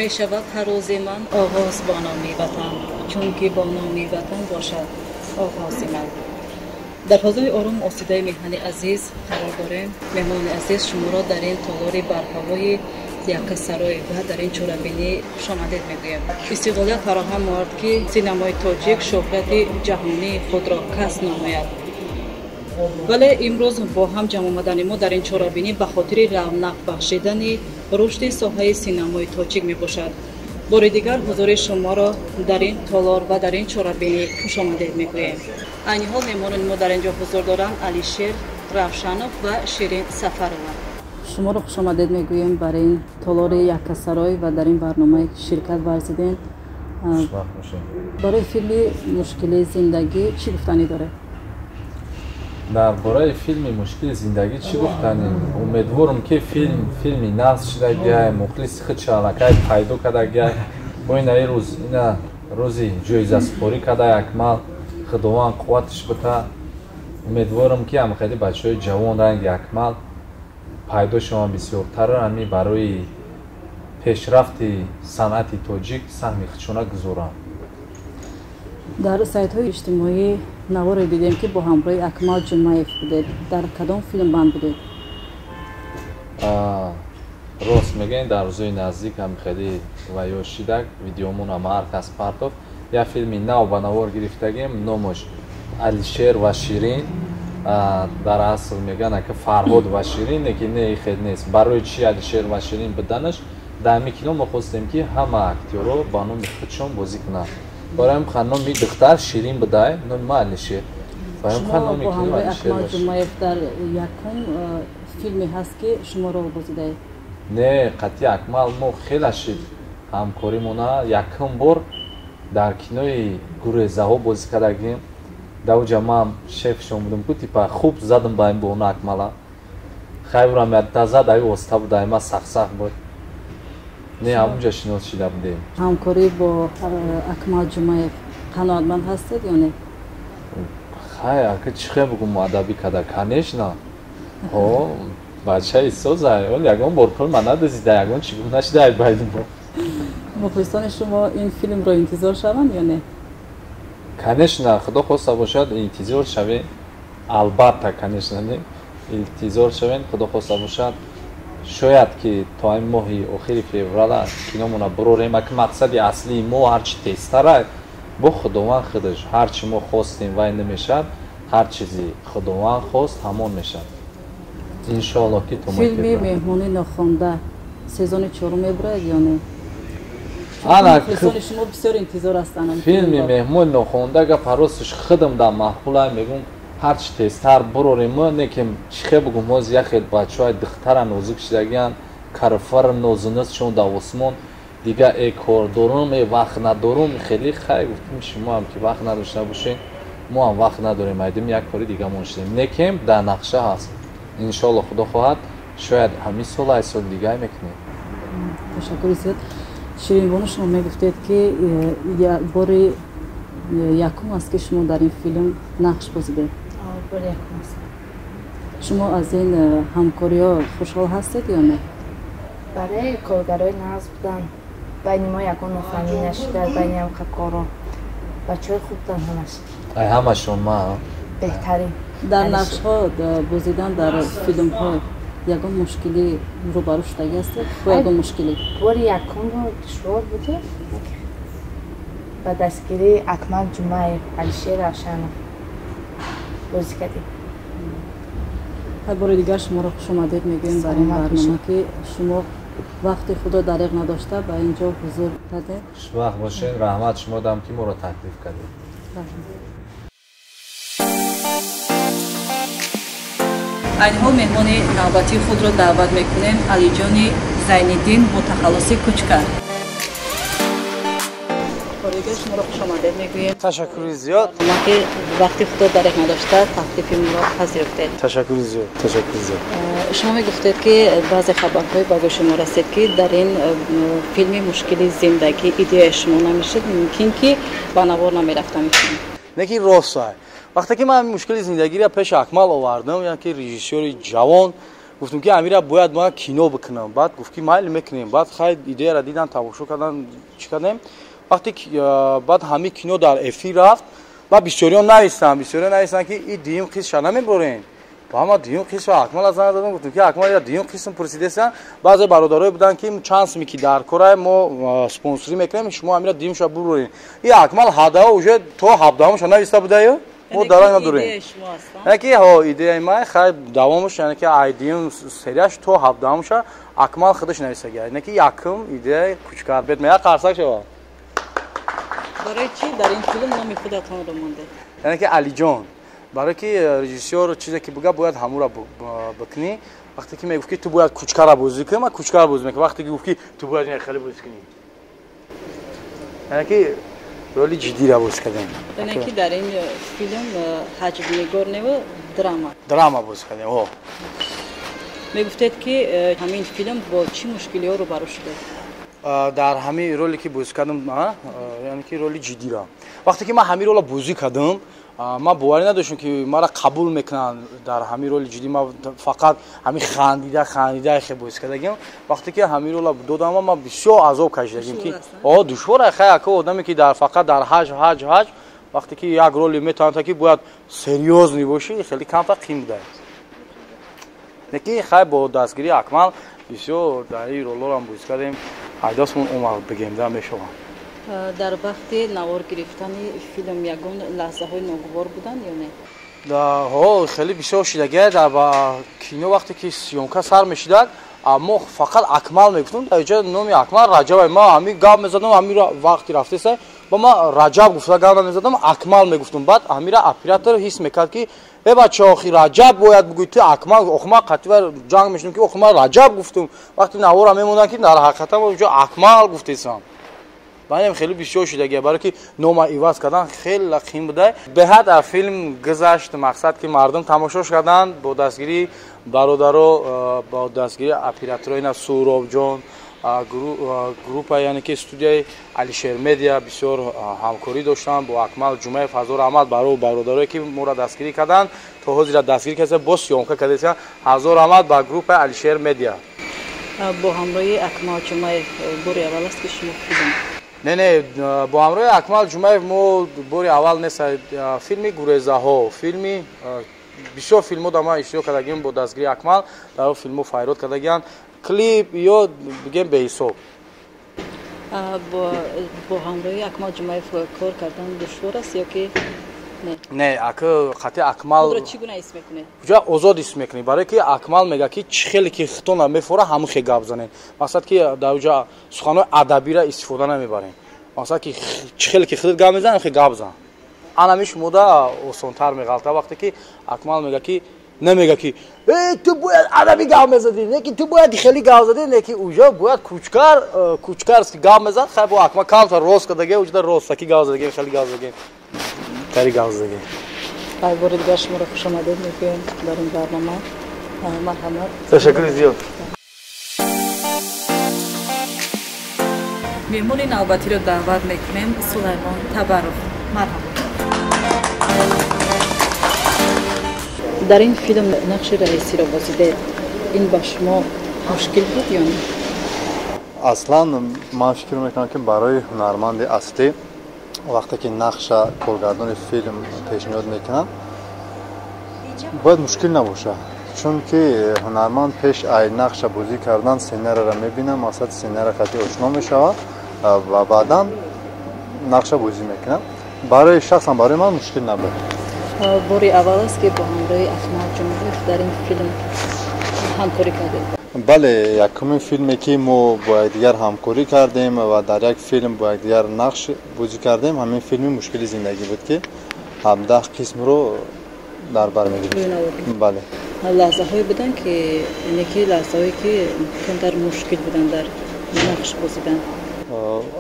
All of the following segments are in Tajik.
Мешавад ҳар рӯзи ман оғоз бо номи ватан, чунки бо номи ватан бошад оғози ман. Дар фазои ором осудаи меҳмони азиз қарор дорем. Меҳмонони азиз, шуморо дар ин толори барҳавои Яккасарой ва дар ин чорабинӣ хушомадед мегӯем. Истиқлолият фароҳам овард, ки синамои тоҷик шӯҳрати ҷаҳонии худро касб намояд. Вале имрӯз бо ҳам ҷамъ омадани мо дар ин чорабинӣ ба хотири равнақ бахшидани рушди соҳаи синамои тоҷик мебошад. Бори дигар ҳузури шуморо дар ин толор ва дар ин чорабинӣ хушомадед мегӯем. Айни ҳол меҳмонони мо дар ин ҷо ҳузур доранд: Алишер Равшанов ва Ширин Сафарова. Шуморо хушомадед мегӯем бар ин толори Яккасарой ва дар ин барномае ки ширкат варзидем. Барои филми «Мушкили зиндагӣ» чӣ гуфтанӣ доред? Дар бораи филми «Мушкили зиндагӣ» чӣ гуфтанӣ? Умедворам, ки филм филми нағз шудагиай, мухлиси худша аллакай пайдо кардагиай. Бо ина рӯз, ина рӯзи ҷоизасупорӣ карда Акмал, Худованд қувваташ бита. Умедворам, ки ҳамхели бачаҳои ҷавон ранги Акмал пайдо шаванд бисёртар, ҳами барои пешрафти санъати тоҷик саҳми худшона гузоранд. Дар сайтҳои иҷтимоӣ наворе дидем, ки бо ҳамроҳи Акмал Ҷумаев будед. Дар кадом филм банд будед? Рост мегӯем, дар рӯзои наздик ҳам хеле ва ё шидак видеомона ҳар кас партофт. Як филми нав ба навор гирифтагем, номаш «Алишер ва Ширин». Дар асл мегӯянд, ака, «Фарҳод ва Ширин», лекин не, хел нест. Барои чи «Алишер ва Ширин» буданаш? Дар ҳамин кино мо хостем, ки ҳама актёрҳо ба номи худшон бозӣ кунанд. Барои ҳамин номи духтар Ширин будай, номи ма Алишер. Шумо бо ҳамроҳи Акмал Ҷумаев дар якум филме ҳаст, ки шумо рол бозидаед? Не, қатъи Акмал мо хеле шид ҳамкоримона. Якум бор дар кинои «Гурезаҳо» бозӣ кардагим. Дар оҷа ман шефшон будам ку, типа хуб задам ба ин бона Акмала. Хайрам зад, ай оста буд, ай ма сахсах буд. Не, ҳамунҷа шинос шида будем. Ҳамкорӣ бо Акмал Ҷумаев қаноатманд ҳастед ё не? Хай, ака, чӣ хел бугум, адабӣ када, конечно. Ҳо, бачаи соза, ол ягон бор пул ма надозида, ягон чӣ гум нашида ай байни мо. Мухлисони шумо ин филмро интизор шаванд ё не? Конечно, Худо хоста бошад, интизор шавем. Албатта, конечно, не, интизор шавем. Худо хоста бошад, шояд ки то ин моҳи охири феврала киномона бурорем. Аки мақсади аслии мо ҳарчи тезтара, бо Худованд худаш ҳарчи мо хостем, вай намешавад, ҳар чизи Худованд хост, ҳамон мешавад, иншоалло, ки то Филми «Меҳмони нохонда» сезони чорум мебурояд ё не? Мухлисони шумо бисёр интизор ҳастанд. Филми «Меҳмони нохонда», гапа росташ, худам дар маъқулай, мегӯм, ҳарчи тезтар бурорем. Не ки чӣ хел бугум, ҳози як хел бачаҳои духтара нозук шидагиянд, карфар нозунасшон дар осмон. Дига э кор дорум, э вақт надорум. Хеле хай, гуфтем, шумоам ки вақт надошта бошед, мо ҳам вақт надорем, айдем як кори дигамон шудем. Некем дар нақша ҳаст, иншоалло, Худо хоҳад, шояд ҳамин сол, ай соли дигар мекунем. Ташаккури зиёд. Ширинбону, шумо мегуфтед, ки бори якум аст, ки шумо дар ин филм нақш бозидед. Бори якум аст. Шумо аз ин ҳамкориҳо хушҳол ҳастед ё не? Барои коргарои нағз будан, байни мо ягон нофаҳмӣ нашуда, байни ҳамкоро бачаҳои хуб будан ҳамаш. Ай ҳамашон ма. Беҳтарин. Дар нақшҳо бозидан дар филмҳо ягон мушкилӣ рӯбарӯ шудагӣ ҳастед? Бо ягон мушкилӣ? Бори якум душвор буду, ба дастгирии Акмал Ҷумаев, Алишер Равшанов бозӣ кардем. Ҳар бори дигар шуморо хушомадед мегӯем бар ин барнома, ки шумо вақти худро дариғ надошта ба ин ҷо ҳузур кардед. Хушбахт бошед, раҳмат шумо дам, ки моро таклиф кардед. Айни ҳол меҳмони навбатии худро даъват мекунем: Алиҷони Зайниддин бо тахаллуси Кучкар. Бори шуморо хушомадед мегӯем. Ташаккури зиёд. Ки вақти худро дариғ надошта таклифи моро пазируфтед. Ташаккури зиёд, ташаккури зиёд. Шумо мегуфтед, ки баъзе хабарҳое ба гӯши мо расид, ки дар ин филми «Мушкили зиндагӣ» идеяи шумо намешуд, мумкин ки ба навор намерафта мефилм. Лекин рост, вақте ки ман «Мушкили зиндагиро» пеши Акмал овардам, яке режиссёри ҷавон, Гуфтум ки амира бояд ма кино бикунам. Баъд гуфт ки майли мекунем. Баъд хай идеяра дидан, тамошо кардан, чӣ кардем. Вақте баъд ҳамин кино дар эфир рафт, баъд бисёриён навистанд ки и дуюм қисмша намеборем. Ба ма дуюм қисмша Акмал занг задам, гуфтум ки Акмал я дуюм қисм пурсидесан. Баъзе бародарое буданд ки чанд суми ки дар кора мо спонсорӣ мекунем, шумо амира дуюмша бурорем. И Акмал ҳадао уже то ҳабдаҳумша нависта будаю. Мо дарай надорем. Яъне ки ҳо идеяи ман хай давомаш, яъне ки ай дуюм серияш то ҳабдаҳумша Акмал худаш навистага. Яъне ки якум идеяи Кучкарбет мея қарсак шава. Барои чӣ дар ин филм номи худатонро мондед? Яъне ки Алиҷон. Барои ки режиссёр чизе ки буга бояд ҳамура бикунӣ. Вақте ки мегуфт ки ту бояд Кучкара бозӣ кунӣ, ман Кучкара бозӣ мекунам. Вақте ки гуфт ки ту бояд ин хеле бозӣ кунӣ. Яъне ки роли ҷиддиро бозӣ кардем. Яъне ки дар ин филм ҳаҷвнигор неву драма. Драма бозӣ кардем, о. Мегуфтед ки ҳамин филм бо чӣ мушкилиҳо рӯбарӯ шудед? Дар ҳамин роле ки бозӣ кардам, яъне ки роли ҷиддиро. Вақте ки ман ҳамин ролро бозӣ кардам, ман боварӣ надоштам ки маро қабул мекунанд дар ҳамин роли ҷиддӣ. Ман фақат ҳамин хандида хе бозӣ кардагим. Вақте ки ҳамин ролро додам, ман бисёр азоб кашидагим ки о душвор аст. Хай ака одаме ки дар фақат дар ҳаҷ вақте ки як роли метавонад ки бояд серьёзный бошӣ, хеле камтар қим буда. Лекин хай бо дастгирии Акмал бисёр дар ин ролҳоро бозӣ кардем. Айдосмон омад бигем да мешавам. Дар вақти навор гирифтани филм ягон лаҳзаҳои ногувор буданд ё не? Ҳо, хеле бисёр шидагия. Дар кино вақте ки съёмка сар мешидад, мо фақат Акмал мегуфтум. Дар ҷо номи Акмал Раҷаб. Ман ҳамин гап мезадам, ҳамин вақти рафтеса ба ман Раҷаб гуфта гап намезадам, Акмал мегуфтум. Баъд ҳамира оператор ҳис мекард ки э бача, охи Раҷаб бояд бигӯй, ту Акмал. Охи ман қатъи ҷанг мешудам ки охи ман Раҷаб гуфтум. Вақти навора мемондам ки дар ҳақиқатан ҷо Акмал гуфтесам. Банем хеле бисёр шидагия, барои ки нома иваз кардан хеле қим буда. Беҳад аз филм гузашт, мақсад ки мардум тамошош карданд бо дастгирии бародаро, бо дастгирии операторои на Суробҷон, группа, яъне ки студияи Алишер Медиа бисёр ҳамкорӣ доштанд бо Акмал Ҷумаев. Ҳазор раҳмат барои бародарое ки моро дастгирӣ карданд, то ҳозира дастгирӣ карданд, боз съёмка карданд. Ҳазор раҳмат ба группаи Алишер Медиа. Бо ҳамроҳии Акмал Ҷумаев бори аввал аст ки шумо филм? Не, бо ҳамроҳи Акмал Ҷумаев мо бори аввал нест. Филми Гурезаҳо, филми бисёр филмҳо дар ман иштирок кардагим бо дастгирии Акмал, дар филмҳо файрод кардагианд, клип ё бигем беҳисоб. Бо ҳамроҳи Акмал Ҷумаев кор кардан душвор аст ё ки не? Не, ака қатъи Акмал худро чӣ гуна ҳис мекунед? Куҷа озод ҳис мекунӣ, барое ки Акмал мегӯяд ки чӣ хеле ки хитона мефора, ҳамун хе гап занед. Мақсад ки дар уҷа суханҳои адабиро истифода намебарем. Мақсад ки чӣ хеле ки худат гап мезанӣ, хе гап зан. Анамиш мода осонтар меғалта вақте ки Акмал мегӯяд ки намегӯяд ки э ту бояд адабӣ гап мезадӣ, не ки ту бояд хеле гап задӣ, не ки уҷа бояд кучкарски гап мезад. Хай бо Акмал камтар рост кардагӣ, уҷа ростакӣ гап задагӣ, хеле гап задагӣ, тари гап задагӣ. Як бори дигар шуморо хушомадед мегӯем дар ин барнома. Марҳамат. Ташаккури зиёд. Меҳмони навбатиро даъват мекунем, Сулаймон Табаров. Марҳамат. Дар ин филм нақши раисиро бозидед. Ин ба шумо мушкил буд ё не? Аслан ман фикр мекунам ки барои ҳунарманди аслӣ вақте ки нақша коргардони филм пешниҳод мекунанд, бояд мушкил набошад, чунки ҳунарманд пеш ай нақша бозӣ кардан сценариро мебинад, мақсад сценари қатъи ошно мешавад ва баъдан нақша бозӣ мекунад. Барои шахсан барои ман мушкил набуд. Бори аввал аст ки бо ҳамроҳи Акмал Ҷумаев дар ин филм ҳамкорӣ кардед? Бале, якумин филме ки мо бо якдигар ҳамкорӣ кардем ва дар як филм бо якдигар нақш бозӣ кардем, ҳамин филми Мушкили зиндагӣ буд ки 17 қисмро дар бар мегирифт. Бале. Лаҳзаҳое буданд ки неки лаҳзаҳое ки камтар мушкил буданд дар нақш бозидан?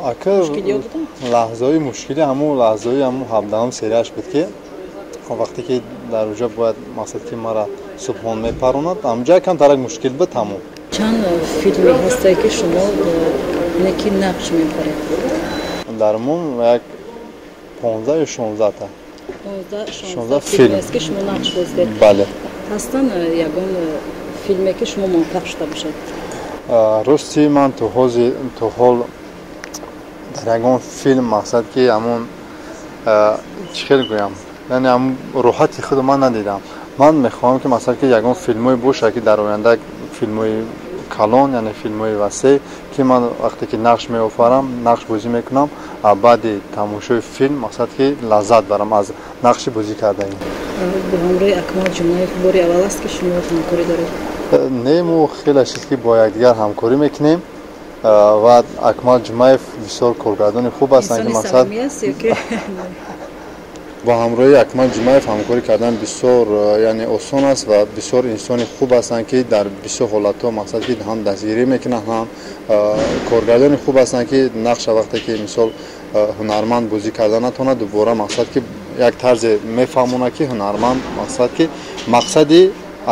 Ака лаҳзаҳои мушкили ҳамун лаҳзаҳои ҳамун 17 серияш буд ки вақте ки дар уҷа бояд мақсад ки мара субҳон мепаронад, ҳамҷа камтарак мушкил буд ҳамун. Чанд филме ҳастае ки шумо неки нақш мепаред? Дар умум як 15 ё 16 та. 16 филм аст ки шумо нақш бозидед. Бале. Ҳастанд ягон филме ки шумо муваффақ шуда бошед? Рости, ман то ҳол дар ягон филм, мақсад ки ҳамон, чӣ хел гӯям, яъне ҳамон роҳати худро ман надидам. Ман мехоҳам, ки масалан ки ягон филмое бошад, ки дар оянда филмҳои калон, яъне филмҳои васеъ, ки ман вақте ки нақш меофарам, нақш бозӣ мекунам, баъди тамошои филм, мақсад ки лаззат барам аз нақши бозӣ кардаи. Бо ҳамроҳи Акмал Ҷумаев бори аввал аст, ки шумо ҳамкорӣ доред? Не, мо хеле шуд, ки бо якдигар ҳамкорӣ мекунем ва Акмал Ҷумаев бисёр коргардони хуб ҳастанд, ки мақсад бо ҳамроҳи Акмал Ҷумаев ҳамкорӣ кардан бисёр, яъне, осон аст ва бисёр инсони хуб ҳастанд, ки дар бисёр ҳолатҳо, мақсад ки ҳам дастгирӣ мекунанд, ҳам коргардони хуб ҳастанд, ки нақша вақте ки мисол ҳунарманд бозӣ карда натавонад, дубора, мақсад ки як тарзе мефаҳмонад, ки ҳунарманд, мақсад ки мақсади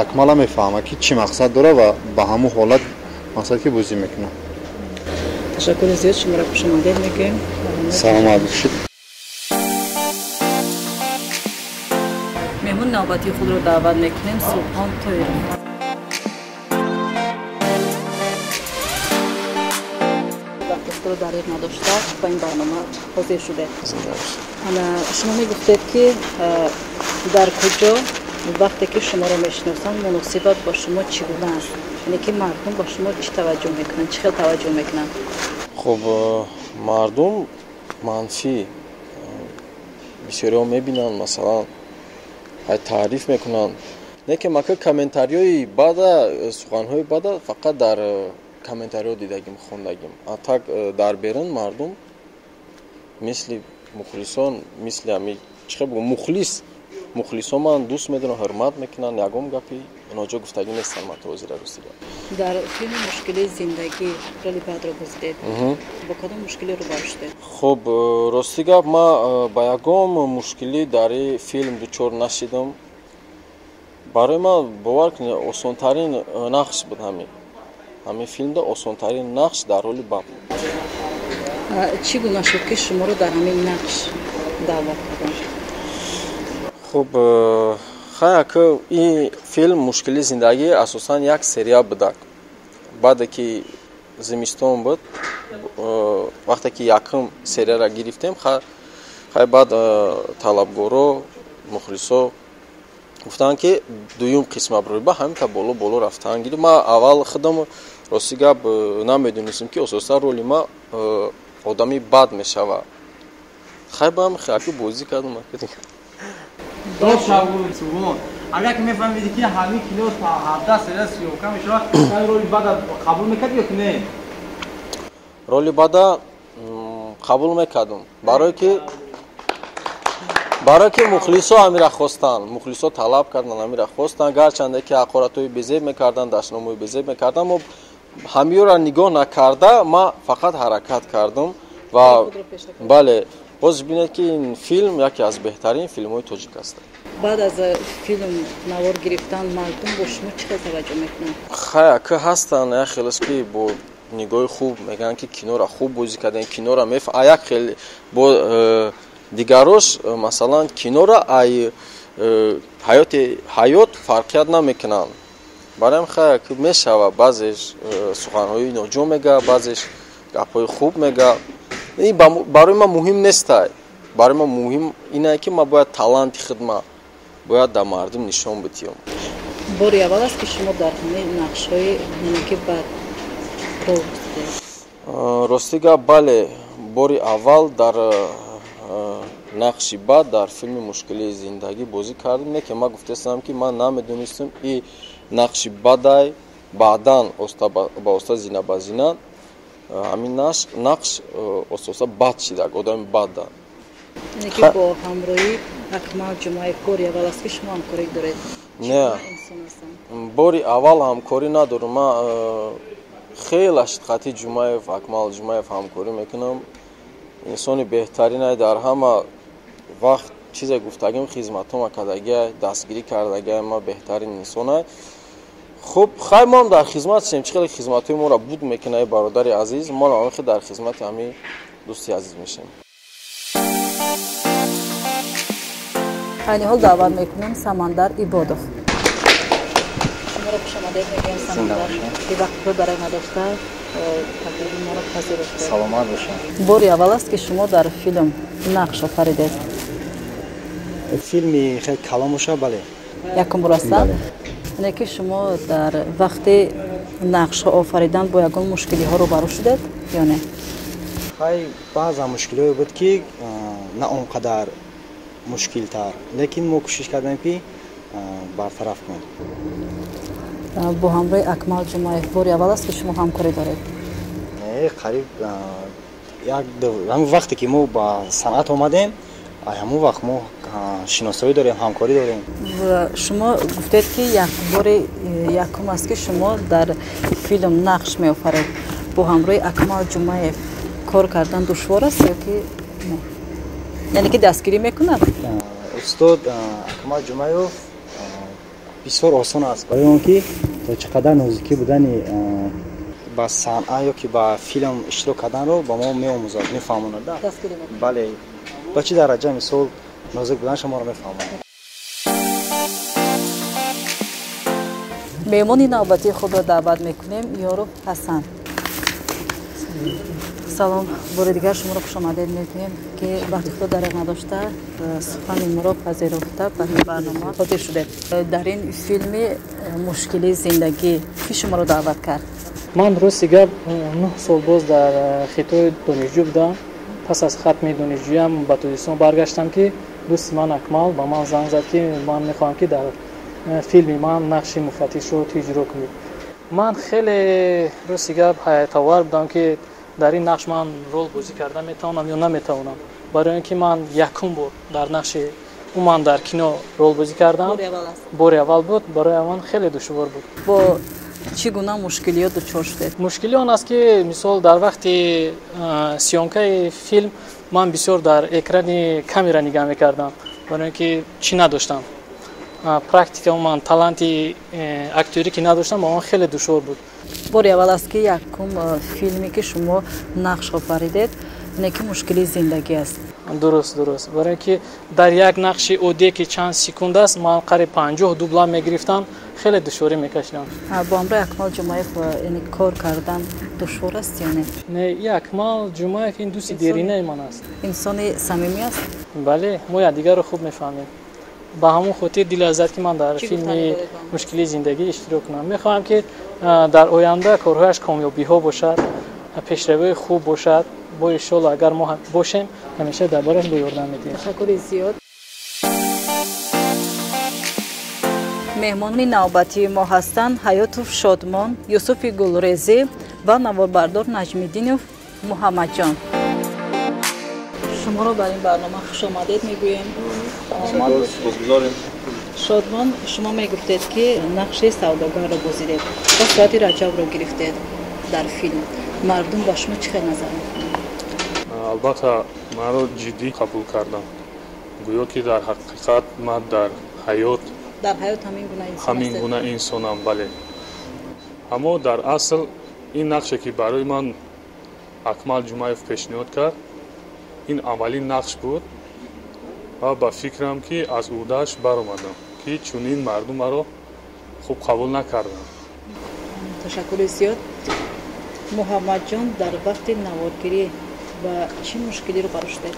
Акмала мефаҳмад, ки чӣ мақсад дорад, ва ба ҳамон ҳолат, мақсад ки бозӣ мекунад. Ташаккури зиёд, шуморо хушомадед мегӯем. Саломат бошед. Меҳмон навбатии худро даъват мекунем, Субҳон Тоиров. Вақти худро дариқ надошта ба ин барнома ҳозир шудед. Шумо мегуфтед, ки дар куҷо вақте ки шуморо мешиносанд, муносибат бо шумо чӣ гуна аст, яъне ки мардум ба шумо чӣ таваҷҷӯҳ мекунанд, чӣ хел таваҷҷӯҳ мекунанд? Хуб, мардум манфӣ бисёриҳо мебинанд, масалан таъриф мекунанд, не ки мака комментариҳои бада, суханҳои бада фақат дар комментариҳо дидагим, хондагим. А так дар берун мардум мисли мухлисон, мисли ами чӣ хел бигӯм, мухлисон ман дӯст медорам, ҳурмат мекунанд, ягон гапи ноҷо гуфтагӣ нестанд ман то ҳозира, рости гап. Дар филми «Мушкили зиндагӣ» роли бадро бозидед, бо кадом мушкилӣ рӯбарӯ шудед? Хуб, рости гап, ман ба ягон мушкилӣ дар ин филм дучор нашидам. Барои ман, бовар кунед, осонтарин нақш буд ҳамин филмда, осонтарин нақш дар роли бад. Чӣ гуна шуд, ки шуморо дар ҳамин нақш даъват карданд? Хуб, хай, ака, ин филм «Мушкили зиндагӣ» асосан як сериал будак. Баъде ки зимистон буд, вақте ки якум серияро гирифтем, хай баъд талабгоро, мухлисо гуфтанд, ки дуюм қисма бирор. Ба ҳамин та боло боло рафтан гирифт. Ман аввал худам, рости гап, намедонистем, ки асосан роли ма одами бад мешавад. Хай, ба ҳам хаки бозӣ кардам. Агар ки мефаҳмиди, ки ҳамин кино та 17 серия съёмка мешавад, роли бада қабул мекарди ё ки не? Роли бада қабул мекардам, барое ки мухлисо ҳамира хостанд, мухлисо талаб карданд, ҳамира хостанд. Гарчанде ки ҳақоратҳои безеб мекарданд, дастномҳои безеб мекарданд, мо ҳамиёра нигоҳ накарда, ман фақат ҳаракат кардам ва бале, боз бинед, ки ин филм яке аз беҳтарин филмҳои тоҷик аст. Баъд аз филм навор гирифтан мардум бо шумо чӣ хел таваҷҷӯҳ мекунанд? Хай, ака, ҳастанд як хелаш, ки бо нигоҳи хуб мегӯянд, ки киноро хуб бозӣ кардем, киноро меф а як хел бо дигарош, масалан, киноро ай ҳаёти ҳаёт фарқият намекунанд. Барои хай мешава, баъзеш суханҳои ноҷо мега, баъзеш гапҳои хуб мега. Ин барои ман муҳим нестай. Барои ман муҳим инае, ки ман бояд таланти худма бояд дар мардум нишон бидиҳам. Бори аввал аст, ки шумо дар ҳамин нақшҳои ки бад рол бозидед? Рости гап, бале, бори аввал дар нақши бад дар филми «Мушкилии зиндагӣ» бозӣ кардем. Не ки ман гуфтаистам, ки ман намедонистам и нақши бадай. Баъдан оста ба оста, зина ба зина ҳамин нақш оста оста бад шидак, одами бада. Яъне ки бо ҳамроҳи Акмал Ҷумаев бори аввал аст, ки шумо ҳамкорӣ доред? Не, бори аввал ҳамкорӣ надорам. Ман хеле хати Ҷумаев, Акмал Ҷумаев ҳамкорӣ мекунам. Инсони беҳтаринай, дар ҳама вақт чизе гуфтагим, хизматҳома кардагиай, дастгирӣ кардагиай, ма беҳтарин инсонай. Хуб, хай, моам дар хизмат шем. Чӣ хеле хизматҳои моро буд мекунад бародари азиз, мо ҳам дар хизмати ҳамин дӯсти азиз мешем. Айни ҳол даъват мекунем Самандар Ибодов. Шуморо хушомадед. хушомадед мегӯям, Самандар, ки вақти худ барои надошта таклифи моро пазируфтед. Саломат бошед. Бори аввал аст, ки шумо дар филм нақш офаридед. Филми хеле калон боша, бале. Якум бор аст, яъне ки шумо дар вақти нақшҳо офаридан бо ягон мушкилиҳо рӯбарӯ шудед ё не? Хай, баъзан мушкилиҳое буд, ки на он қадар мушкилтар, лекин мо кӯшиш кардем, ки бартараф кунем. Бо ҳамроҳи Акмал Ҷумаев бори аввал аст, ки шумо ҳамкорӣ доред? Не, қариб як ҳамин вақте ки мо ба санъат омадем, ҳамон вақт мо шиносоӣ дорем, ҳамкорӣ дорем. Шумо гуфтед, ки як бори якум аст, ки шумо дар филм нақш меофаред. Бо ҳамроҳи Акмал Ҷумаев кор кардан душвор аст ё ки не? Яъне ки дастгирӣ мекунад? Устод Акмал Ҷумаев бисёр осон аст, барои он ки то чӣ қадар нозикӣ будани ба санъат ё ки ба филм иштирок карданро ба мо меомӯзад, мефаҳмонад. Бале, ба чӣ дараҷа мисол нозик буданашо моро мефаҳмонад. Меҳмони навбатии худро даъват мекунем, Ёров Ҳасан. Салом, бори дигар шуморо хушомадед мегӯем, ки вақти худро дареғ надошта, сухани моро пазируфта, ба ин барнома ҳозир шудед. Дар ин филми «Мушкили зиндагӣ» ки шуморо даъват кард? Ман, рости гап, 9 сол боз дар Хитой донишҷӯ будам. Пас аз хатми донишҷӯям ба Тоҷикистон баргаштам, ки дӯсти ман Акмал ба ман занг зад, ки ман мехоҳам, ки дар филми ман нақши муфаттишро ту иҷро кунӣ. Ман хеле, рости гап, ҳайратовар будам, ки дар ин нақш ман рол бозӣ карда метавонам ё наметавонам, барои он ки ман якум бор дар нақши умуман дар кино ролбозӣ кардам, бори аввал буд, барои ман хеле душвор буд. Бо чӣ гуна мушкилиёт дучор шудед? Мушкили он аст, ки мисол дар вақти съёмкаи филм ман бисёр дар экрани камера нигаҳ мекардам, барои он ки чӣ надоштам, практика, умуман таланти актёрӣ ки надоштам, ба ман хеле душвор буд. Бори аввал аст, ки якум филме, ки шумо нақш офаридед, не ки «Мушкили зиндагӣ» аст. Дуруст, барои он ки дар як нақши оддие, ки чанд секунд аст, ман қариб 50 дубла мегирифтам, хеле душворӣ мекашидам. Бо ҳамроҳи Акмал Ҷумаев яъне кор кардан душвор аст ё не? Не, и Акмал Ҷумаев ин дӯсти деринаи ман аст. Инсони самимӣ аст? Бале, мо якдигарро хуб мефаҳмем. Ба ҳамон хотир дил зад, ки ман дар филми «Мушкили зиндагӣ» иштирок кунам. Мехоҳам, ки дар оянда корҳояш комёбиҳо бошад, пешравиҳои хуб бошад. Бо иншолло, агар мо бошем, ҳамеша дар бараш бо ёрдам медиҳем. Ташаккури зиёд. Меҳмони навбатии мо ҳастанд Ҳаётов Шодмон, Юсуфи Гулрезӣ ва наворбардор Наҷмиддинов Муҳаммадҷон. Шуморо бар ин барнома хушомадед мегӯем. Сипосгузорем. Шодмон, шумо мегуфтед, ки нақши савдогарро бозидед ва сурати Раҷабро гирифтед дар филм. Мардум ба шумо чӣ хел назар мекунанд? Албатта, маро ҷиддӣ қабул кардам, гӯё ки дар ҳақиқат ман дар ҳаёт Дар ҳаёт ҳамин гуна инсон? Ҳамин гуна инсонам, бале. Аммо дар асл ин нақше, ки барои ман Акмал Ҷумаев пешниҳод кард, ин аввалин нақш буд ва ба фикрам, ки аз ӯҳдааш баромадам, ки чунин мардум маро хуб қабул накарданд. Ташаккури зиёд. Муҳаммадҷон, дар вақти наворгирӣ ба чӣ мушкилӣ рӯбарӯ шудед?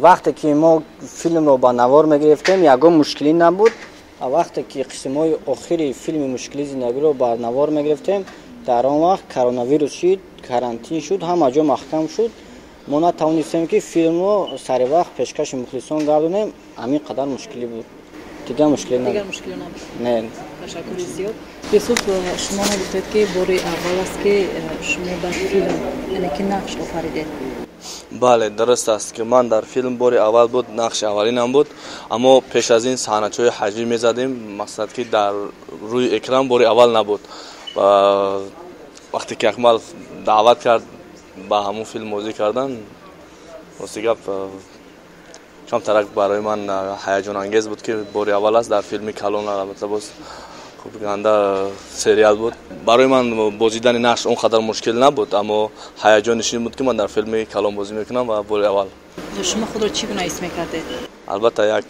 Вақте ки мо филмро ба навор мегирифтем, ягон мушкилӣ набуд. Вақте ки қисмҳои охири филми «Мушкили зиндагиро» ба навор мегирифтем, дар он вақт коронавирус шид, карантин шуд, ҳама ҷо маҳкам шуд. Мо натавонистем, ки филмро сари вақт пешкаши мухлисон гардонем. Ҳамин қадар мушкилӣ буд, дигар мушкилӣ. Дигар мушкилӣ набуд? Не. Ташаккури зиёд. Юсуф, шумо мегуфтед, ки бори аввал аст, ки шумо дар филм, яъне ки нақш офаридед. Бале, дуруст аст, ки ман дар филм бори аввал буд, нақши аввалинам буд, аммо пеш аз ин саҳначаҳои ҳаҷвӣ мезадем, мақсад ки дар рӯи экран бори аввал набуд. Вақте ки Акмал даъват кард ба ҳамун филм бозӣ кардан, рости гап, камтарак барои ман ҳаяҷонангез буд, ки бори аввал аст дар филми калон, албатта боз хуб ганда сериал буд. Барои ман бозидани нақш он қадар мушкил набуд, аммо ҳаяҷониш ин буд, ки ман дар филми калон бозӣ мекунам ва бори аввал. Шумо худро чӣ гуна ҳис мекардед? Албатта, як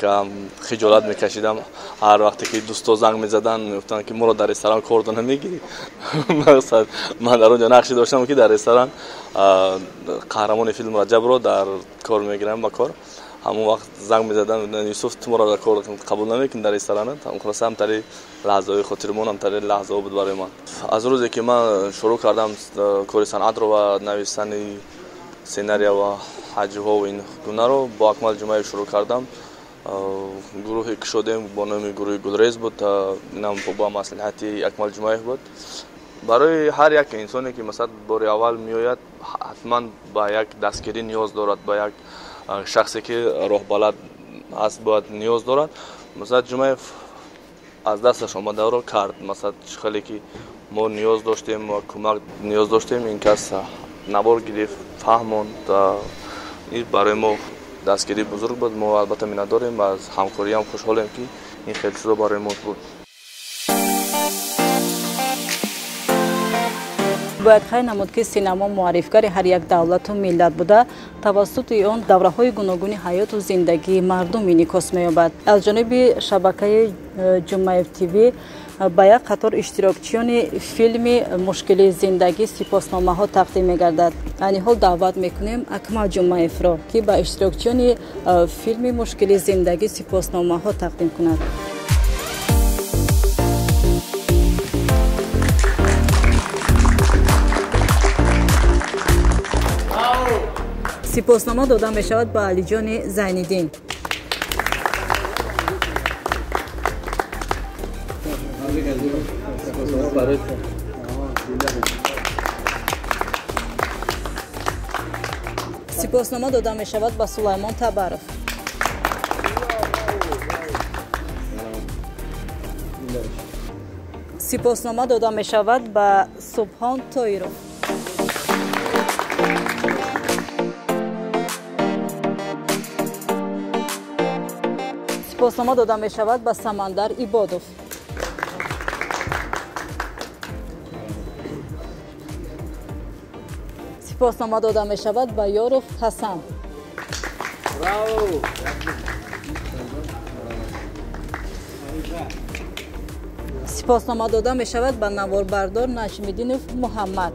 хиҷолат мекашидам. Ҳар вақте ки дӯсто занг мезаданд, мегуфтанд, ки моро дар ресторан кор до намегирӣ. Мақсад, ман дар он ҷо нақше доштам, ки дар ресторан қаҳрамони филм Раҷабро дар кор мегирам ба кор. Ҳамон вақт занг мезаданд: «Юсуф, ту моро дар кор қабул намекунӣ дар ресторан?» Хулоса, ҳамтари лаҳзаҳои хотирмон, ҳамтари лаҳзаҳо буд барои ман. Аз рӯзе ки ман шурӯъ кардам кори санъатро ва нависани сценария ва ҳаҷвҳо ин гунаро, бо Акмал Ҷумаев шурӯъ кардам. Гурӯҳе кушодем бо номи гурӯҳи Гулрез буд. Инам бо маслиҳати Акмал Ҷумаев буд. Барои ҳар як инсоне, ки масалан бори аввал меояд, ҳатман ба як дастгирӣ ниёз дорад, ба як шахсе, ки роҳбалад аст, бояд ниёз дорад. Масалан, Ҷумаев аз дасташ омадаро кард. Масалан, хеле ки мо ниёз доштем ва кӯмак ниёз доштем, ин кас навор гирифт, фаҳмонд. Ин барои мо дастгирии бузург буд. Мо албатта миннатдорем ва аз ҳамкориам хушҳолем, ки ин хел чизо барои мо буд. Бояд қайд намуд, ки синамо муаррифгари ҳар як давлату миллат буда, тавассути он давраҳои гуногуни ҳаёту зиндагии мардум инъикос меёбад. Аз ҷониби шабакаи Ҷумаев ТВ ба як қатор иштирокчиёни филми «Мушкили зиндагӣ» сипосномаҳо тақдим мегардад. Айни ҳол даъват мекунем Акмал Ҷумаевро, ки ба иштирокчиёни филми «Мушкили зиндагӣ» сипосномаҳо тақдим кунад. Сипоснома дода мешавад ба Алиҷони Зайниддин. Сипоснома дода мешавад ба Сулаймон Табаров. Сипоснома дода мешавад ба Субҳон Тоиров. Сипоснома дода мешавад ба Самандар Ибодов. Сипоснома дода мешавад ба Ёров Ҳасан. Сипоснома дода мешавад ба наворбардор Наҷмиддинов Муҳаммад.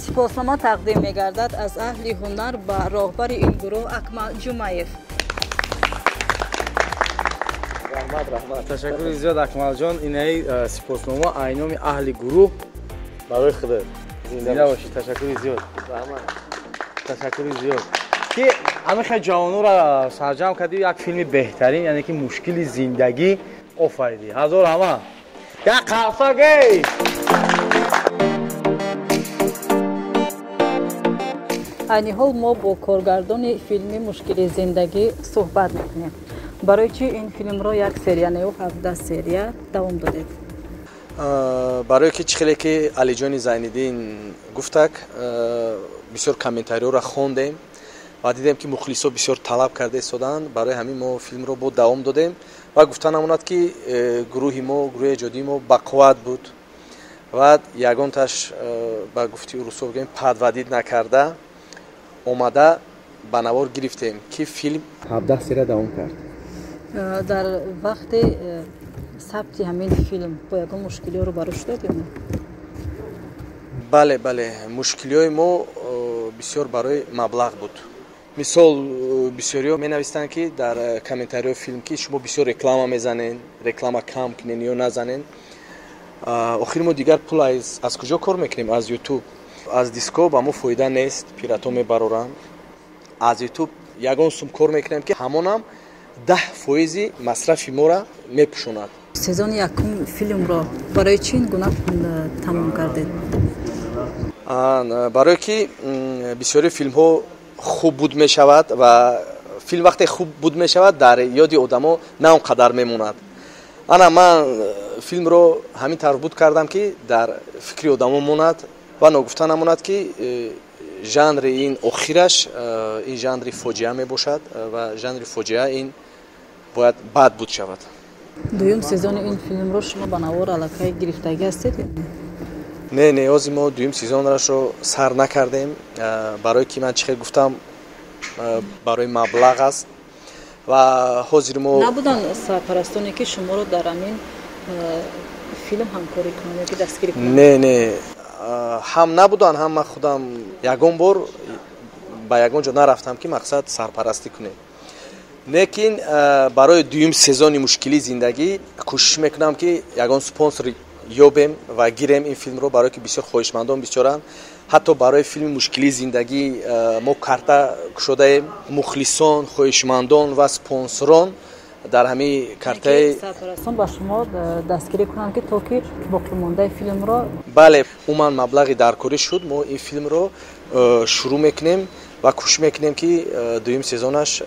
Сипоснома тақдим мегардад аз аҳли ҳунар ба роҳбари ин гурӯҳ Акмал Ҷумаев. Раҳмат, раҳмат, ташаккури зиёд, Акмалҷон. Инаи сипоснома айноми аҳли гурӯҳ барои худат. Зинда бошӣ, ташаккури зиёд, раҳмат, ташаккури зиёд, ки ҳамин ҷавонора сарҷамъ кардӣ, як филми беҳтарин, яъне ки «Мушкили зиндагӣ» офаридӣ. Ҳазор раҳмат, як қарсак! Айни ҳол мо бо коргардони филми «Мушкили зиндагӣ» суҳбат мекунем. Барои чӣ ин филмро як серия нею 17 серия давом додед? Барое ки чӣ хеле ки Алиҷони Зайниддин гуфтак, бисёр комментариёро хондем ва дидем, ки мухлисо бисёр талаб карда истоданд. Барои ҳамин мо филмро бо давом додем. Ва гуфта намонад, ки гурӯҳи мо, гурӯҳи эҷодии мо бақувват буд ва ягонташ, ба гуфти урусо бигӯем, подводить накарда омада ба навор гирифтем, ки филм 17 серия давом кард. Дар вақти сабти ҳамин филм бо ягон мушкилиҳо рӯбарӯ шудед ё не? Бале, бале, мушкилиҳои мо бисёр барои маблағ буд. Мисол, бисёриҳо менависанд, ки дар комментариҳои филм, ки шумо бисёр реклама мезанед, реклама кам кунен ё назанен. Охир мо дигар пул аз куҷо кор мекунем? Аз Ютуб, аз диско ба мо фоида нест, пиратҳо мебароранд. Аз Ютуб ягон сум кор мекунем, ки ҳамонам 10 фоизи масрафи моро мепӯшонад. Сезони якум филмро барои чӣ ин гуна тамом кардед? Барое ки бисёри филмҳо хуб буд мешавад ва филм вақте хуб буд мешавад, дар ёди одамо на он қадар мемонад. Ана ман филмро ҳамин тавр буд кардам, ки дар фикри одамо монад. Ва ногуфта намонад, ки жанри ин охираш ин жанри фоҷиа мебошад ва жанри фоҷиа ин бояд бад буд шавад. Дуюм сезони ин филмро шумо ба навор аллакай гирифтагӣ ҳастед? Не, не, ҳозир мо дуюм сезонашро сар накардем, барое ки ман чӣ хел гуфтам, барои маблағ аст ва ҳозир мо набуданд сарпарастоне ки шуморо дар ҳамин филм ҳамкорӣ кунанд ё ки дастгирӣ кунанд? Не, не, ҳам набуданд, ҳам ман худам ягон бор ба ягон ҷо нарафтам ки мақсад сарпарастӣ кунем. Лекин барои дуюм сезони мушкилии зиндагӣ кӯшиш мекунам ки ягон спонсор ёбем ва гирем ин филмро, барое ки бисёр хоҳишмандон бисёранд. Ҳатто барои филми мушкилии зиндагӣ мо карта кушодаем, мухлисон, хоҳишмандон ва спонсорон дар ҳамин картаи сарпарастон ба шумо дастгирӣ кунанд ки то ки боқимондаи филмро. Бале, умуман маблағи даркорӣ шуд, мо ин филмро шурӯъ мекунем ва кӯшиш мекунем ки дуюм сезонаш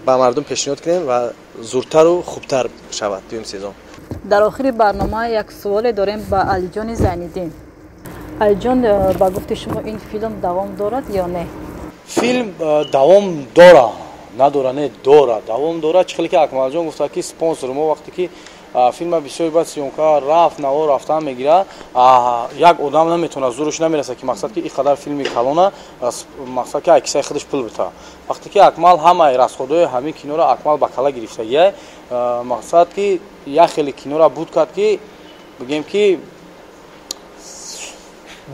ба мардум пешниҳод кунем ва зудтару хубтар шавад дуюм сезон. Дар охири барнома як суоле дорем ба Алиҷони Зайниддин. Алиҷон, ба гуфти шумо ин филм давом дорад ё не? Филм давом дора, надора, не, дора, давом дора. Чӣ хеле ки Акмалҷон гуфта ки спонсор мо вақте ки филма бисёри баъд съёмка рафт, навор рафтан мегирад, як одам наметавонад, зӯраш намерасад ки мақсад ки ин қадар филми калона мақсад ки кисаи худаш пул бита. Вақте ки Акмал ҳамаи расходҳои ҳамин киноро Акмал ба кала гирифтагия, мақсад ки як хеле киноро буд кард ки бигем ки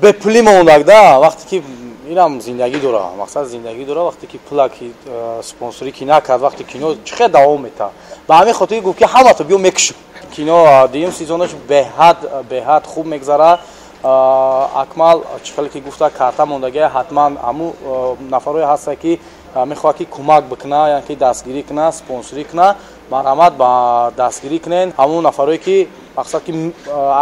бепулӣ мондак да. Вақте ки инам зиндагӣ дора, мақсад зиндагӣ дора, вақте ки пула ки спонсорӣ ки накард, вақте кино чӣ хел давом метавад. Ба ҳамин хотир гуфт ки ҳамато биё мекушам. Кино дуюм сезонаш беҳад хуб мегзарад. Акмал чӣ хеле ки гуфта карта мондагия, ҳатман ҳамун нафарое ҳаста ки мехоҳад ки кӯмак бикуна, яъне ки дастгирӣ куна, спонсорӣ куна, марҳамат ба дастгирӣ кунен ҳамун нафарое ки мақсад ки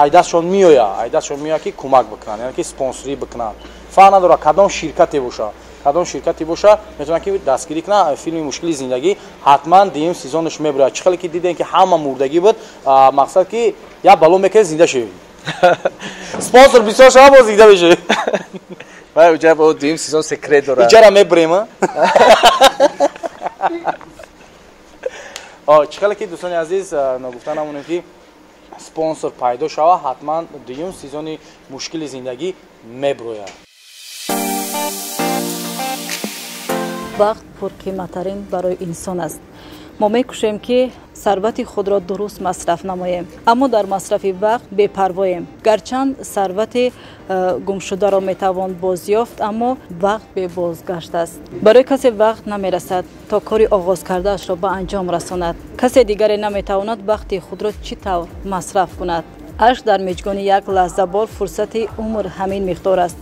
айдастшон меояд ки кӯмак бикунанд, яъне ки спонсорӣ бикунанд. Фарқ надорад кадом ширкате боша, кадом ширкате боша, метавонад ки дастгирӣ кунад. Филми мушкили зиндагӣ ҳатман дуюм сезонаш мебурад. Чӣ хеле ки дидем ки ҳама мурдагӣ буд, мақсад ки як бало мекунед зинда шавед. Спонсор бисёр шава, боз зинда мешавед. Вай уҷа бо дуюм сезон секрет дорад. Иҷара мебурем. Чӣ хеле ки дӯстони азиз, ногуфта намонем ки спонсор пайдо шава, ҳатман дуюм сезони мушкили зиндагӣ мебурояд. Вақт пурқиматтарин барои инсон аст. Мо мекӯшем ки сарвати худро дуруст масраф намоем, аммо дар масрафи вақт бепарвоем. Гарчанд сарвати гумшударо метавон бозёфт, аммо вақт бебозгашт аст. Барои касе вақт намерасад то кори оғоз кардаашро ба анҷом расонад. Касе дигаре наметавонад вақти худро чӣ тавр масраф кунад. Ашк дар миҷгони як лаҳзабор фурсати умр ҳамин миқдор аст.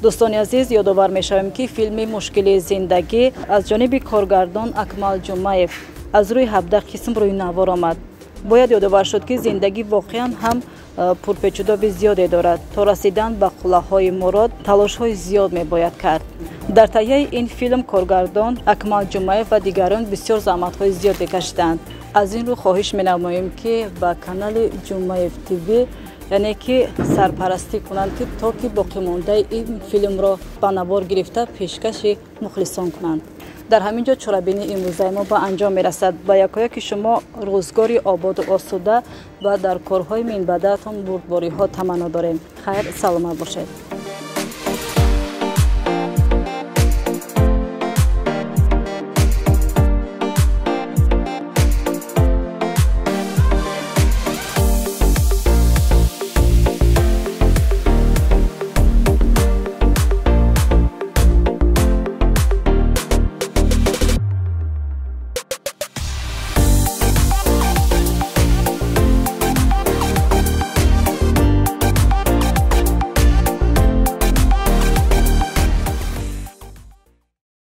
Дӯстони азиз, ёдовар мешавем ки филми мушкили зиндагӣ аз ҷониби коргардон Акмал Ҷумаев аз рӯи 17 қисм рӯи навор омад. Бояд ёдовар шуд ки зиндагӣ воқеан ҳам пурпечудоби зиёде дорад. То расидан ба қуллаҳои мурод талошҳои зиёд мебояд кард. Дар таҳияи ин филм коргардон Акмал Ҷумаев ва дигарон бисёр заҳматҳои зиёде кашиданд. Аз ин рӯ хоҳиш менамоем ки ба канали Ҷумаев ТВ, яъне ки сарпарастӣ кунанд ки то ки боқимондаи ин филмро ба навор гирифта пешкаши мухлисон кунанд. Дар ҳамин ҷо чорабинии имрӯзаи мо ба анҷом мерасад. Ба якояки шумо рӯзгори ободу осуда ва дар корҳои минбаъдаатон бурдбориҳо таманно дорем. Хайр, саломат бошед.